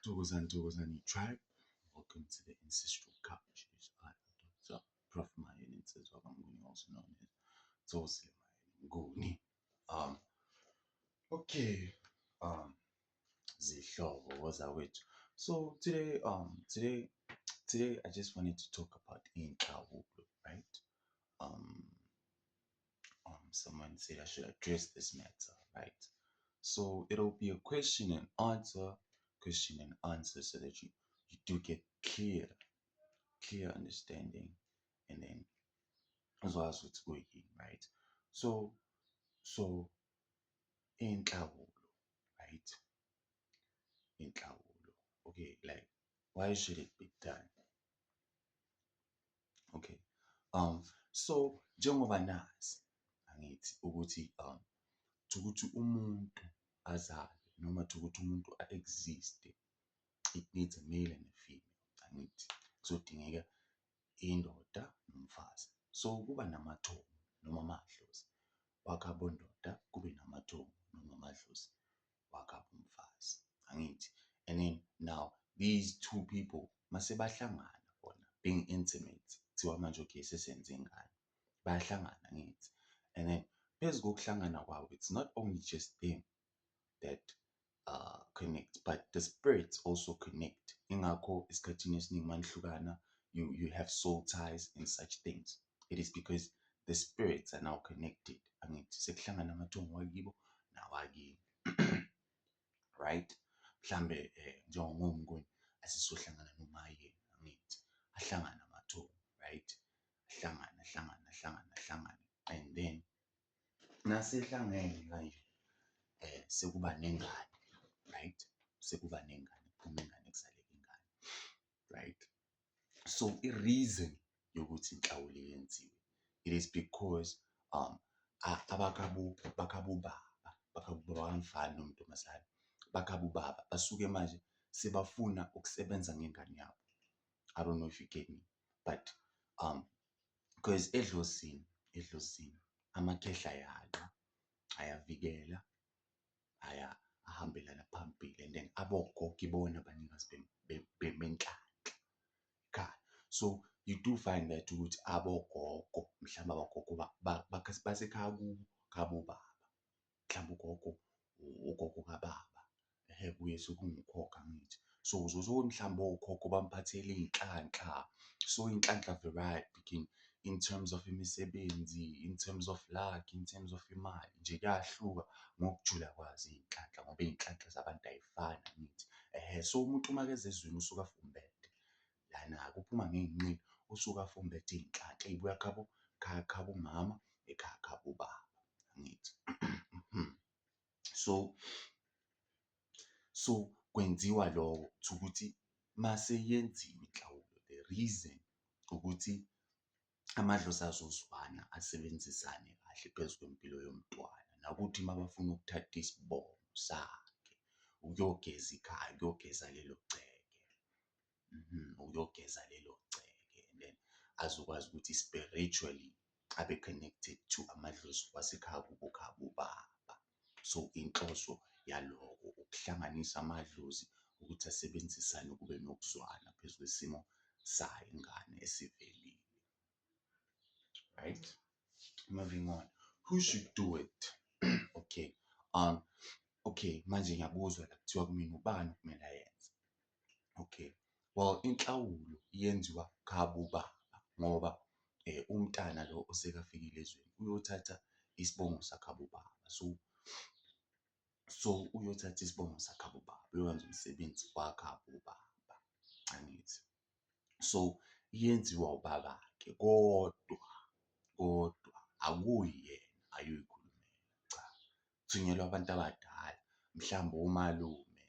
Thokozani, Thokozani tribe. Welcome to the Ancestral Couch. I am Dr. Prof. Mayeni Nsizwa Mnguni, also known as Thokozile Mayeni Mnguni. Okay, zihlobo wozakwethu. So today I just wanted to talk about inhlawulo, right? Someone said I should address this matter, right? So it'll be a question and answer, so that you do get clear understanding, and then uzwazi ukuthi kuyini, right? So inhlawulo, right? Inhlawulo. Okay, like, why should it be done? Okay. So njengoba nazi, angithi ukuthi ukuthi umuntu azalwe noma ukuthi umuntu a-exist, it needs a male and a female, angithi? Kuzodingeka indoda nomfazi. So kuba namathongo noma amadlozi wakhabo ndoda, kube namathongo noma amadlozi wakhabo mfazi, angithi? And then now these two people mase bahlangana bona being intimate, kuthiwa manje, okay, sesenze ingane, bayahlangana, angithi? And then phezu kokuhlangana kwabo, it's not only just them that connect, but the spirits also connect. Ingakho esikhathini esiningi manihlukana, you have soul ties and such things. It is because the spirits are now connected, angithi? Sekuhlangana amathongo wakibo nawakini, right? Mhlambe njengoMnguni asisohlangana noMayeni, angithi? Ahlangana amathongo, right? Ahlangana, ahlangana, ahlangana, ahlangana, and then nasehlangene kanje sekuba nengane, right? Sekuba nengane, kuphuma ingane, kuzaleka ingane, right? So i-reason yokuthi inhlawulo yenziwe, it is because abakhabo bakhabo baba, bakhabo baba kamfana nontombazane, bakhabo baba basuke manje sebafuna ukusebenza ngengane yabo. I don't know if you get me, but because edlozini amakhehla ayalwa, ayavikela, aya ahambelana phambili, and then abogogo ibona abanikazi benhlanhla ekhaya. So you do find that ukuthi abogogo, mhlawumbe abagogo basekhaya kubo khabo baba, mhlawumbe ugogo, ugogo kababa, ehhe, kuye sekungukhokho, angithi? So uzozwa ukuthi mhlawumbe okhokho bamphathele iy'nhlanhla. So iy'nhlanhla vary in terms of imisebenzi, in terms of luck, in terms of imali nje, kuyahluka ngokujula kwazo iy'nhlanhla, ngoba iy'nhlanhla zabantu ay'fani, angithi? Ehhe, so umuntu uma-ke eza ezweni usuke afumbethe lana-ke, uphuma ngey'nqino, usuke afumbethe iy'nhlanhla ey'buya khabo, ekhaya khabo mama, ekhaya khabo baba, angithi? So kwenziwa lokho ukuthi mase yenziwe inhlawulo, the reason ukuthi amadlozi azozwana, asebenzisane kahle phezu kwempilo yomntwana, nakuthi uma bafuna ukuthatha isibongo sakhe, ukuyogeza ikhaya, ukuyogeza lelo gceke, ukuyogeza lelo gceke, and then azokwazi ukuthi spiritually abe connected to amadlozi wasekhaya kubo khabo baba. So inhloso yaloko ukuhlanganisa amadlozi ukuthi asebenzisane, kube nokuzwana phezu kwesimo sayo ingane esivelile, right? Moving on, who should do it? Okay, okay, manje ngiyakuzwa la kuthiwa kumina ubani okumele ayenze. Okay, well, inhlawulo iyenziwa khabo baba ngoba umntana lo osekafikile ezweni uyothatha isibongo sakhabo baba. So uyothatha isibongo sakhabo baba, uyokwenza umsebenzi wakhabo baba, angithi? So iyenziwa ubaba-ke, kodwa akuyena ayoyikhulumela, cha, kuthunyelwa abantu abadala, mhlawumbe omalume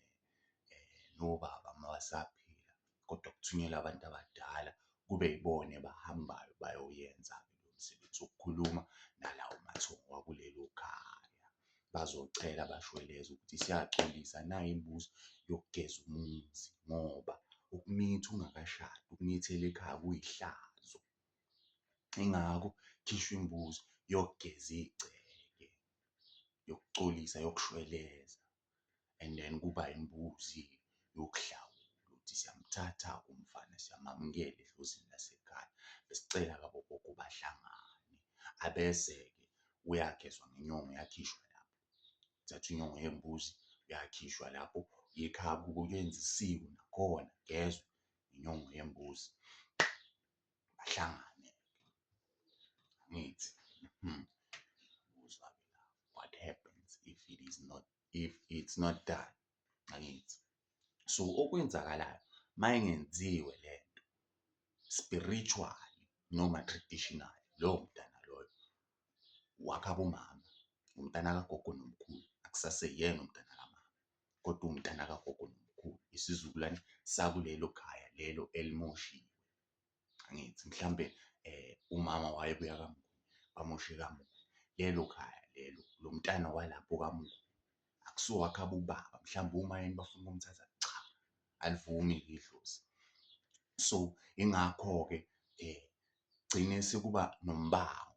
nobaba mabasaphila, kodwa kuthunyelwa abantu abadala kube yibona abahambayo bayoyenza-ke lo msebenzi wokukhuluma nalawo mathongo wakulelo khaya. Bazocela bashweleze ukuthi siyaxolisa, nayi imbuzi yokugeza umuzi, ngoba ukumitha ungakashadi, ukumithela ekhaya kuyihlazo. Ingakho khishwa imbuzi yokugeza igceke, yokuxolisa, yokushweleza, and then kuba imbuzi yokuhlawula. Siyamthatha-ke umfana siyamamukela edlozini lasekhaya, besicela-ke abogogo bahlangane. Abese-ke uyagezwa ngenyongo uyakhishwa lapho, kuthathwa inyongo yembuzi uyakhishwa lapho, ekhaya kubo kuyenza isiko nakhona kugezwe ngenyongo yembuzi, bahlangane-ke, angithi? Uzwa-ke la what happens if it is not, if it's not done, angithi? So okwenzakalayo uma ingenziwe lento spiritually noma traditionally, lowo mntana loyo wakhabo mama, umntana kagogo nomkhulu, akusaseyena umntana kamama kodwa uwumntana kagogo nomkhulu, isizukulwane sakulelo khaya lelo elimoshiwe. Angithi mhlambe umama wayebuya kaMnguni, bamoshe kaMnguni, lelo khaya lelo lo mntana walapho kaMnguni akusiwo owakhabo ubaba, mhlawumbe omayeni bafuna ukumthatha, cha, alivumi-ke idlozi. So ingakho-ke gcine sekuba nombango,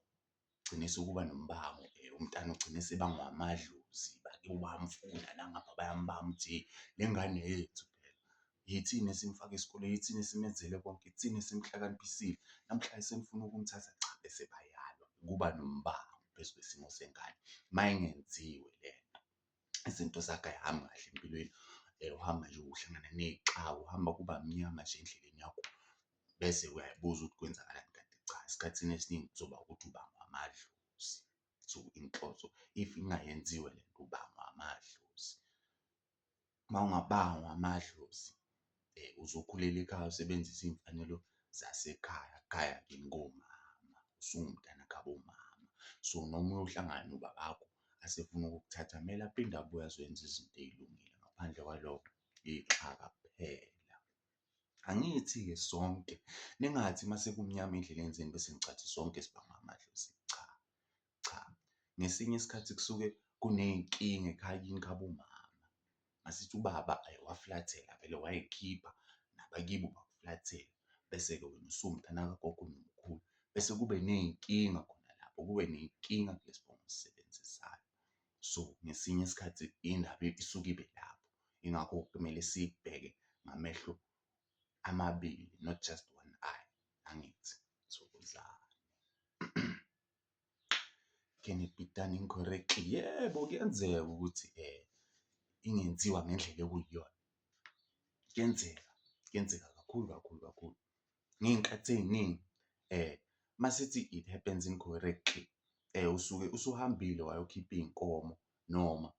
gcine sekuba nombango umntana ugcine esebangwa amadlozi, bakibo bayamfuna nangapha bayambamba ukuthi hheyi le ngane eyethu phela, yithina esimfake esikoleni, yithina esimenzele konke, yithina esimhlakaniphisile, namhlanje senifuna ukumthatha. Cha, bese bayalwa, kuba nombango phezu kwesimo sengane uma ingenziwe lento. Izinto zakhe ayihambi kahle empilweni, uhamba nje uhlangana ney'xako, uhamba kuba mnyama nje endleleni yakho bese uyayibuza ukuthi kwenzakalani kanti cha, esikhathini esiningi kuzoba ukuthi ubangwa amadlozi. So inhloso if ingayenziwe lento ubangwa amadlozi. Uma ungabangwa amadlozi uzokhulela ekhaya usebenzise iy'mfanelo zasekhaya, khaya kini komama, usuwumntana khabo mama. So noma uyohlangana nobabakho asefuna ukukuthatha kumele aphinde abuye azoyenza izinto ey'lungile, ngaphandle kwalokho iy'xaka kuphela. Angithi-ke sonke, ningathi uma sekumnyama ey'ndleleni zenu bese nicathi sonke sibangwa amadlozi, cha, cha. Ngesinye isikhathi kusuke kuney'nkinga ekhaya kini khabo mama, masithi ubaba wafulathela vele way'khipha nabakibo bafulathela, bese-ke wena usuwumntana kagogo nomkhulu, bese kube ney'nkinga khona lapho, kube ney'nkinga kule sibongo osisebenzisayo. So, ngesinye isikhathi indaba isuke ibe lapho, yingakho kumele siyibheke ngamehlo amabili not just one eye, angithi? Thokozani. Can it be done incorrectly? Yebo, kuyenzeka ukuthi ingenziwa ngendlela ekuyiyona, kuyenzeka, kuyenzeka kakhulu kakhulu kakhulu. Ngey'nkathi ey'ningi masithi it happens incorrectly usuke usuhambile wayokhipha iy'nkomo noma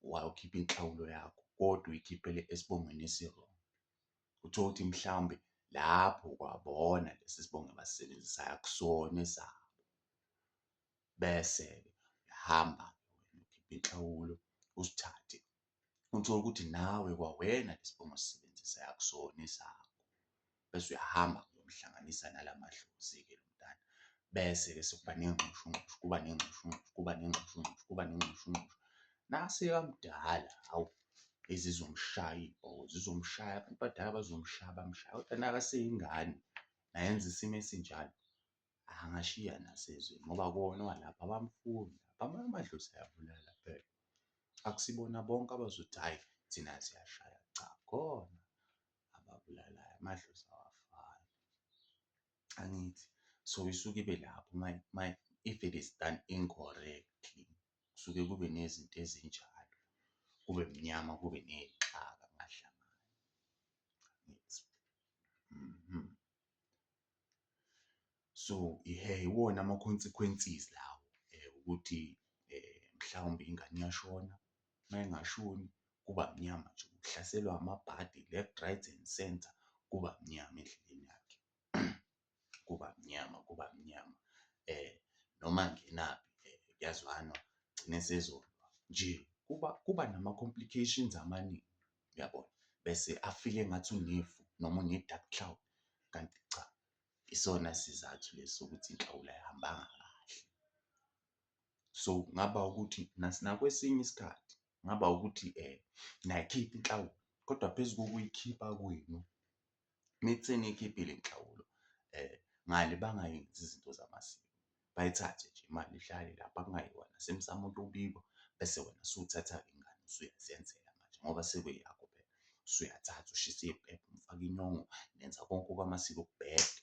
wayokhipha inhlawulo yakho kodwa uyikhiphele esibongweni esi-wrong. Uthole ukuthi mhlawumbe lapho kwabona lesi sibongo abasisebenzisayo akusona esabo, bese-ke uyahamba-ke wena uyokhipha inhlawulo usithathe, uthole ukuthi nawe kwawena lesi sibongo osisebenzisayo akusona esakho, bese uyahamba uyomhlanganisa nala madlozi-ke lo mntana, bese-ke sekuba ney'nxushunxushu, kuba ney'nxushunxushu, kuba ney'nxushunxushu, kuba ney'nxushunxushu. Nasekamdala, hawu izizomshaya iy'mpoko zizomshaya, abantu abadala bazomshaya bamshaye, kodwa nakaseyingane nayenza isimo esinjalo, angashiya nasezweni ngoba kona owalapha abamfuni lapha, amanye amadlozi ayabulala phela. Akusibona bonke abazothi hhayi thina siyashaya, cha khona ababulalayo amadlozi awafani, angithi? So isuke ibe lapho if it is done incorrectly kusuke kube nezinto ezinjalo, kube mnyama kube ney'xaka kungahlangani, angithi? So, ihhe iwona ama-consequences lawo ukuthi mhlawumbe ingane iyashona, uma ingashoni kuba mnyama nje, uhlaselwa amabhadi left, right and centre, kuba mnyama endleleni yakhe, kuba mnyama, kuba mnyama noma angenaphi kuyazwanwa gcine esezolwa nje kuba nama-complications amaningi, uyabona? Bese afile engathi unefu noma une-dark cloud, kanti cha, isona sizathu lesi sokuthi inhlawulo ayihambanga kahle. So, kungaba ukuthi nakwesinye isikhathi kungaba ukuthi nayikhipha inhlawulo kodwa phezu kokuyikhipha kwenu nithi seniyikhiphile inhlawulo ngale bangayenzi izinto zamasiko, bayithathe nje imali ihlale lapha kungayiwa nasemsamo kuyobikwa bese wena usuthatha-ke ingane usuyazenzela manje ngoba sekuyeyakho phela. Usuyathatha ushisa iy'mpepho, umfaka inyongo, nenza konke okwamasiko kubhede,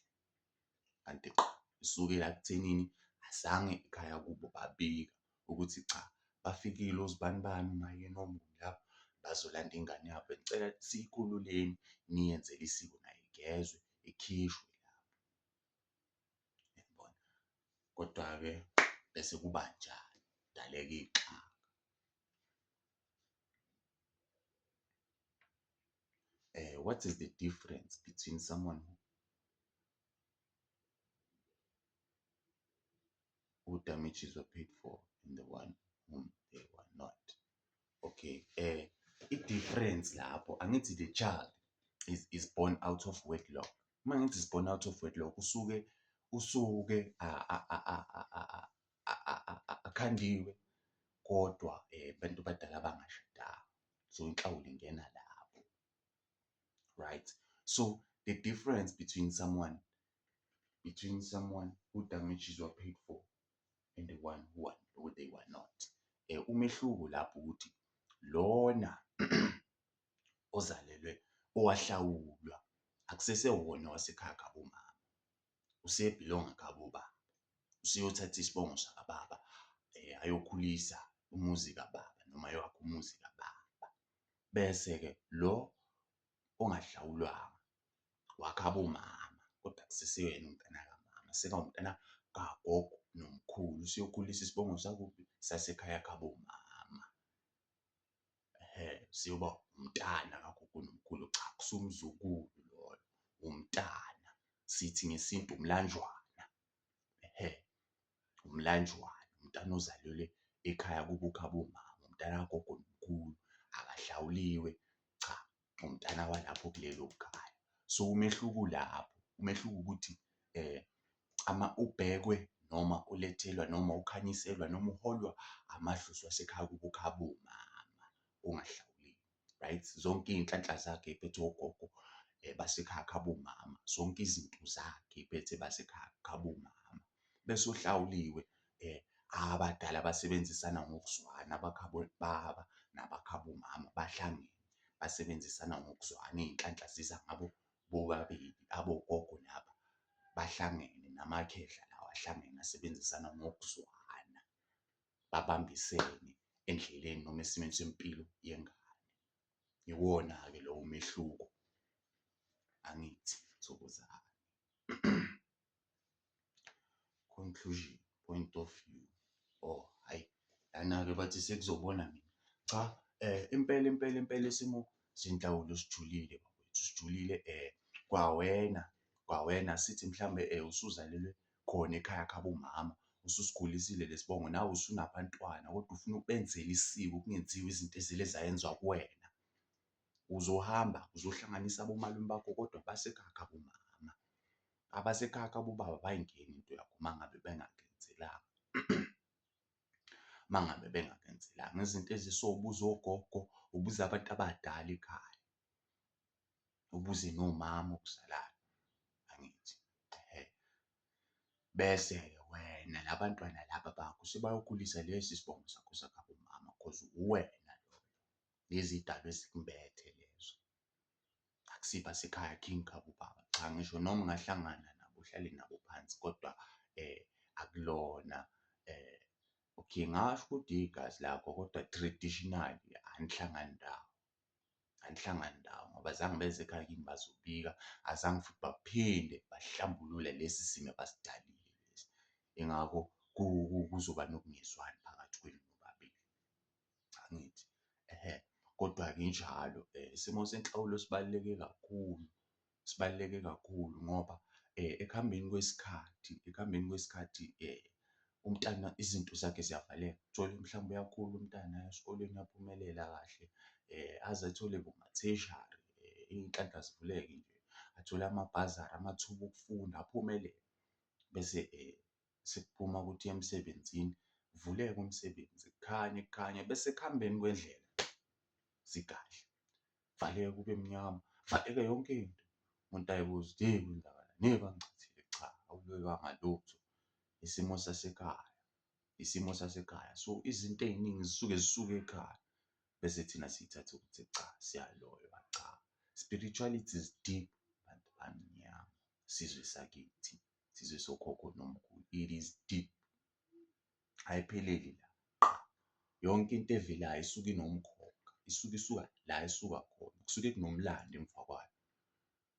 kanti qha isukela ekuthenini azange ekhaya kubo babika ukuthi cha, bafikile ozibanibani, oMaYeni oMnguni laba bazolanda ingane yabo, bengicela siyikhululeni niyenzele isiko nayo igezwe ikhishwe lapho, uyabona. Kodwa-ke bese kuba njalo, kudaleka iy'xako. What is the difference between someone who damages were paid for and the one whom they were not? Okay, i-difference lapho angithi the child is born out of wedlock. Uma ngithi is born out of wedlock usuke akhandiwe kodwa abantu abadala bangashadanga, so inhlawulo ingena lapho, right? So the difference between someone who damages were paid for and the one who they were not, umehluko lapho ukuthi lona ozalelwe owahlawulwa akusesewona wasekhaya kabomama, use-belong-a kabobaba, useyothatha isibongo sakababa ayokhulisa umuzi kababa noma ayokwakha umuzi kababa. Bese-ke lo ongahlawulwanga wakhabo mama kodwa akuseseyena umntana kamama, sekawumntana kagogo nomkhulu, useyokhulisa isibongo sakuphi, sasekhaya khabo mama. Ehhe, seyoba umntana kagogo nomkhulu, cha akusiwo umzukulu loyo, umntana, sithi ngesintu umlanjwana, ehhe, umlanjwana, umntana ozalelwe ekhaya kubo khabo mama, umntana kagogo nomkhulu, akahlawuliwe, cha, umntana walapho kulelo khaya. So umehluko ulapho, umehluko ukuthi ama ubhekwe noma ulethelwa noma ukhanyiselwa noma uholwa amadlozi wasekhaya kubo khabo mama ongahlawuliwe, right? Zonke iy'nhlanhla zakhe y'phethwe ogogo basekhaya khabo mama, zonke izinto zakhe y'phethe basekhaya khabo mama. Bese ohlawuliwe abadala basebenzisana ngokuzwana abakhabo baba nabakhabo mama bahlangene basebenzisana ngokuzwana, iy'nhlanhla ziza ngabo bobabili abogogo laba bahlangene namakhehla lawa ahlangene asebenzisana ngokuzwana, babambisene endleleni noma esimeni sempilo yengane. Iwona-ke lowo umehluko, angithi thokozani. Conclusion, point of view, oh hhayi lana-ke bathi sekuzobona mina, cha impela impela impela isimo senhlawulo sijulile bakwethu, sijulile kwawena sithi mhlambe usuzalelwe khona ekhaya khabo mama, ususikhulisile lesi bongo nawe usunabantwana kodwa ufuna ukubenzela isiko kungenziwa izinto ezile zayenziwa kuwena. Uzohamba uzohlanganisa abomalume bakho kodwa basekhaya khabo mama, abasekhaya khabo baba abayingeni into yakho uma ngabe bengakuyenzelanga, uma ngabe bengakuyenzelanga. Izinto eziso ubuza ogogo, ubuza abantu abadala ekhaya, ubuze nomama okuzalayo, angithi ehhe. Bese-ke wena la bantwana laba bakho sebayokhulisa lesi sibongo sakho sakhabo mama cause uwena loyo, lezi y'dalwa ezikumbethe lezo, akusibo abasekhaya king khabo baba, cha ngisho noma ungahlangana nabo uhlale nabo phansi kodwa akulona okay ngingasho ukuthi igazi lakho kodwa traditionally anihlangani ndawo, anihlangani ndawo ngoba azange beze ekhaya kini bazobika, azange futhi baphinde bahlambulule lesi simo abasidalile lesi, ingakho kuzoba nokungezwani phakathi kwenu nobabili, angithi ehhe. Kodwa-ke injalo isimo senhlawulo sibaluleke kakhulu, sibaluleke kakhulu ngoba ekuhambeni kwesikhathi, ekuhambeni kwesikhathi umntana izinto zakhe ziyavaleka, uthole mhlawumbe uyakhula umntana aye esikolweni uyaphumelela kahle aze athole boma-tertiary iy'nhlanhla zivuleke nje, athole amabhazari, amathuba okufunda aphumelele. Bese sekuphuma ukuthi uya emsebenzini, kuvuleke umsebenzi kukhanye kukhanye bese ekuhambeni kwendlela zigadle, kuvaleke kube mnyama, kuvaleke yonke into. Umuntu ayibuze ukuthi hheyi kwenzakalani, hheyi bangichithile, cha awuloywanga lutho, isimo sasekhaya, isimo sasekhaya. So izinto ey'ningi zisuke zisuke ekhaya bese thina siy'thathe ukuthi cha siyaloywa, cha. Spirituality is deep, bantu abamnyama, sizwe sakithi, sizwe sokhokho nomkhulu, it is deep, ayipheleli la qha. Yonke into evelayo isuke inomkhokha, isuke isuka la isuka khona, kusuke kunomlando emva kwayo.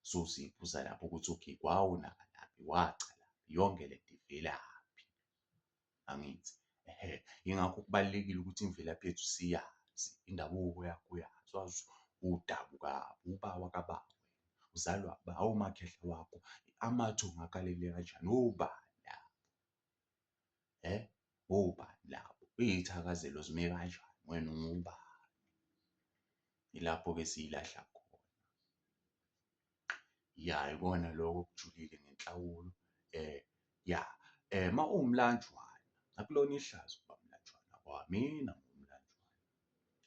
So siyiphuza lapho ukuthi okay kwawonakalaphi, wacalaphi, yonke lento ivelaphi, angithi? Ehhe, yingakho kubalulekile ukuthi imvelaphi yethu siyazi, indabuko yakho uyazi, wazi ukuthi udabukaphi, uba wakaba wena, uzalwa uba, omakhehla wakho, amathongo akalele kanjani, obani labo, obani labo, iy'thakazelo zime kanjani, wena ungubani? Ilapho-ke esiyilahla khona. Ya, ikona loko okujulile ngenhlawulo ya uma uwumlanjwana akulona ihlazo ukuba umlanjwana kwamina ngiwumlanjwana,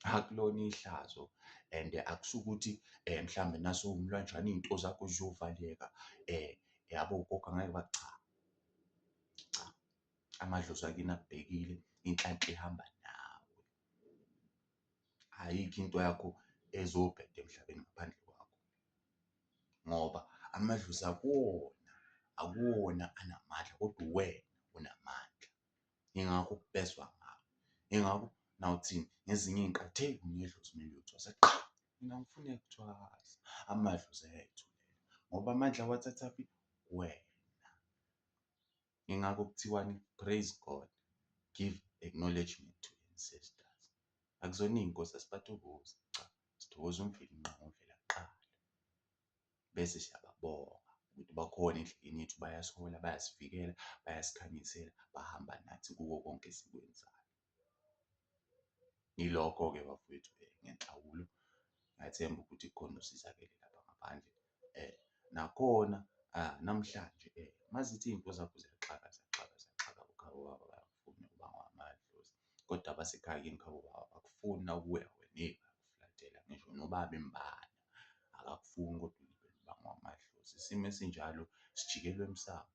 akulona ihlazo and akusukuthi mhlambe nase uwumlanjwana iy'nto zakho ziyovaleka yabo ogogo angeke cha, cha amadlozi akini akubhekile, inhlanhla ihamba nawe. Ayikho into yakho ezobheda emhlabeni ngaphandle kwakho, ngoba amadlozi akuwona, akuwona anamandla kodwa uwena onamandla, yingakho bezwa ngawe, yingakho nawuthini ngezinye iy'nkathi hheyi unedlozi kumele uyothwasa, qha mina angifuni ukuthwasa, amadlozi ayayithulela ngoba amandla awathathaphi? Kuwena. Yingakho kuthiwani, praise God, give acknowledgement to ancestors. Akuzona iy'nkosi asibathokozi, cha, sithokoza uMvelinqangi ovela kuqala, bese siyababonga ukuthi bakhona endleleni yethu bayasihola, bayasivikela, bayasikhanyisela, bahamba nathi kuko konke esikwenzayo. Yilokho-ke bafowethu ngenhlawulo, ngiyathemba ukuthi kukhona osizakele lapha ngaphandle nakhona namhlanje mazithi iy'nto zakho ziyaxaka ziyaxaka ziyaxaka ekhaya baba bayakufuna ubangwa amadlozi, kodwa abasekhaya kini khabo baba abakufuni nakuwe wena hheyi bayakufulathela ngisho nobaba imbala akakufuni kodwa ubangwa amadlozi. Isimo esinjalo sijikelwa emsamo,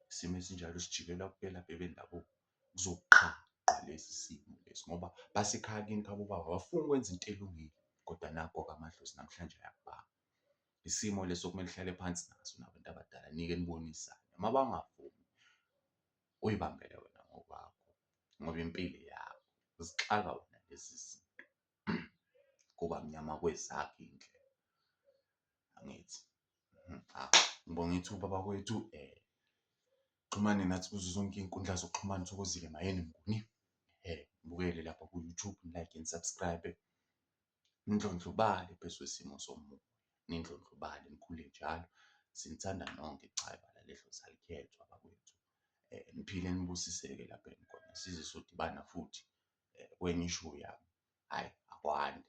isimo esinjalo sijikelwa kubelaphi bendabuko kuzoqhaqhwa lesi simo lesi ngoba basekhaya kini khabo baba abafuni ukwenza into elungile kodwa nakho-ke amadlozi namhlanje ayakubamba. Isimo leso okumele uhlale phansi naso nabantu abadala nike nibonisane, uma bangavumi uyibambele wena ngokwakho ngoba impilo eyakho, zixaka wena lezi zinto kuba mnyama kwezakho iy'ndlela, angithi? Ngibonga ithuba bakwethu xhumane nathi kuzo zonke iy'nkundla zokuxhumana uThokozile Mayeni Mnguni, nibukele lapha ku-YouTube ni-like ni-subscribe-e. Nindlondlobale phezu kwesimo somumo, nindlondlobale nikhule njalo, sinithanda nonke cha ibala ledlozi alikhethwa bakwethu. Niphile nibusiseke lapho enikhona size sodibana futhi kwenye i-show yami, hhayi akwande.